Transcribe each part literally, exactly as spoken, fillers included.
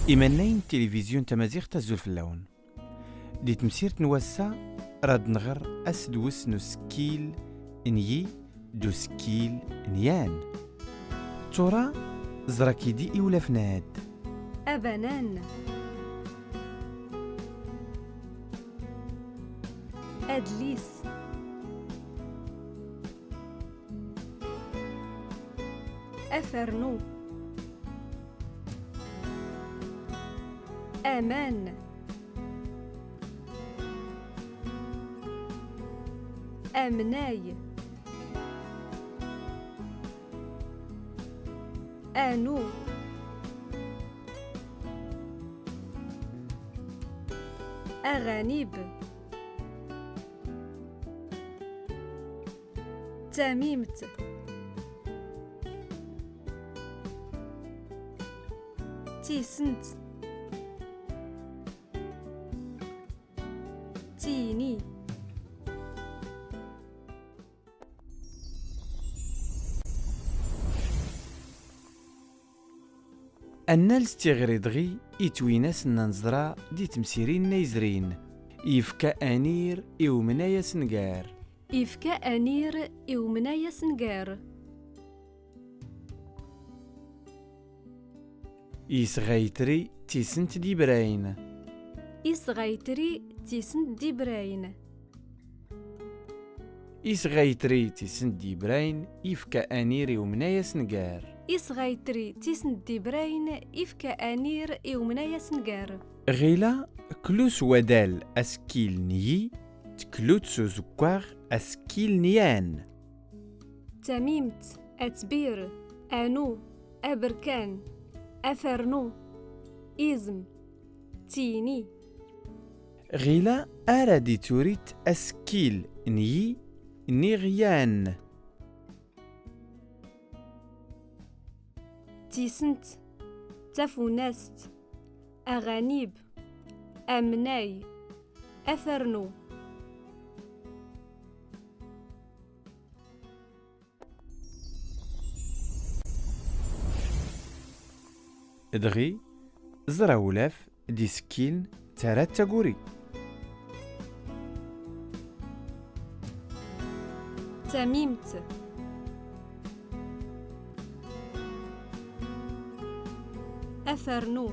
Imannayen n tilivizyun tamaziɣt, azul fell-awen. Di temsirt n wass-a, rad nɣer asedwes n usekkil n yi d usekkil n yan. Tura, ẓer akid-i iwlafn-ad. Abanan. Adlis. Afernu. Aman. Amnay. Anu. Aɣanib. Tamimt. Tisent. Tini. Ad nals tiɣri dɣi i twinas n neẓra di temsirin-nni yezrin. Yefka Anir i umnay asengar. Yefka Anir i umnay asengar. Yesɣa Yetri tisent d ibrayen. Yesɣa Yetri tisent d ibrayen. Yesɣa Yetri tisent d ibrayen, yefka Anir i umnay asengar. Yesɣa Yetri tisent d ibrayen, yefka Anir i umnay asengar. Ɣila, klu s wadal asekkil n yi, teklut s uzeggaɣ asekkil n yan. Tamimt, atbir, anu, aberkan, afernu, izem, tini. Ɣila ara d-iturit asekkil n yi niɣ yan. Tisent, tafunast, aɣanib, amnay, afernu. Dɣi, ẓer awlaf d isekkiln tara d taguri. Tamimt. Afernu.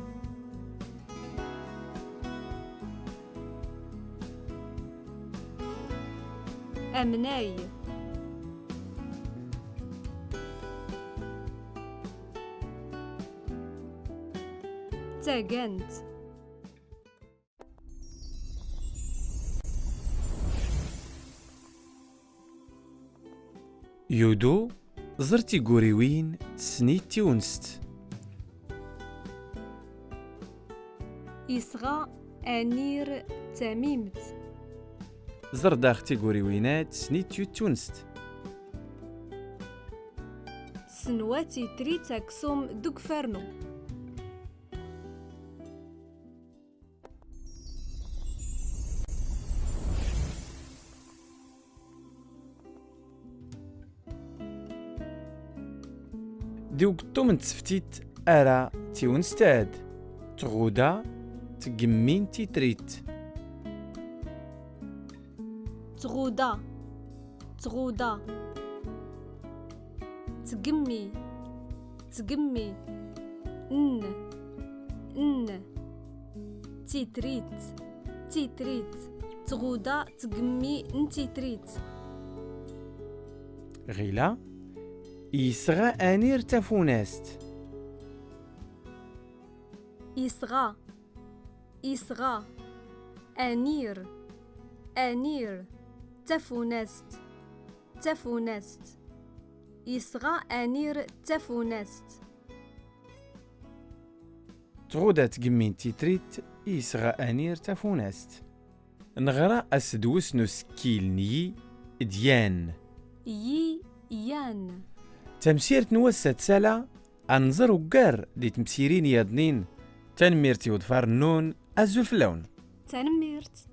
Amnay. Tagant. Yudo, ẓer tiguriwin, tsnit tiwnest. Isɣa Anir tamimt. Ẓer dax tiguriwin-ad, tsnit tiwt tiwnest. Tsenwa Titrit aksum deg ufarnu. Di ugeṭṭum n tseftit ara tiwnest-ad, tɣuda tgemmi n Titrit. Tɣuda, tɣuda. Tgemmi, tgemmi. N, n. Titrit, Titrit. Tɣuda tgemmi n Titrit. Ɣila, yesɣa Anir tafunast. Yesɣa, yesɣa. Anir, Anir. Tafunast, tafunast. Yesɣa Anir tafunast. Tɣuda tgemmi n Titrit, yesɣa Anir tafunast. Neɣra asedwes n usekkil n yi d yan. Yi, yan. Tamsirt n wass-a tsala, ad nẓer uggar di temsirin yaḍnin. Tanemmirt i uḍfar-nnun, azul fell-awen. Tanemmirt.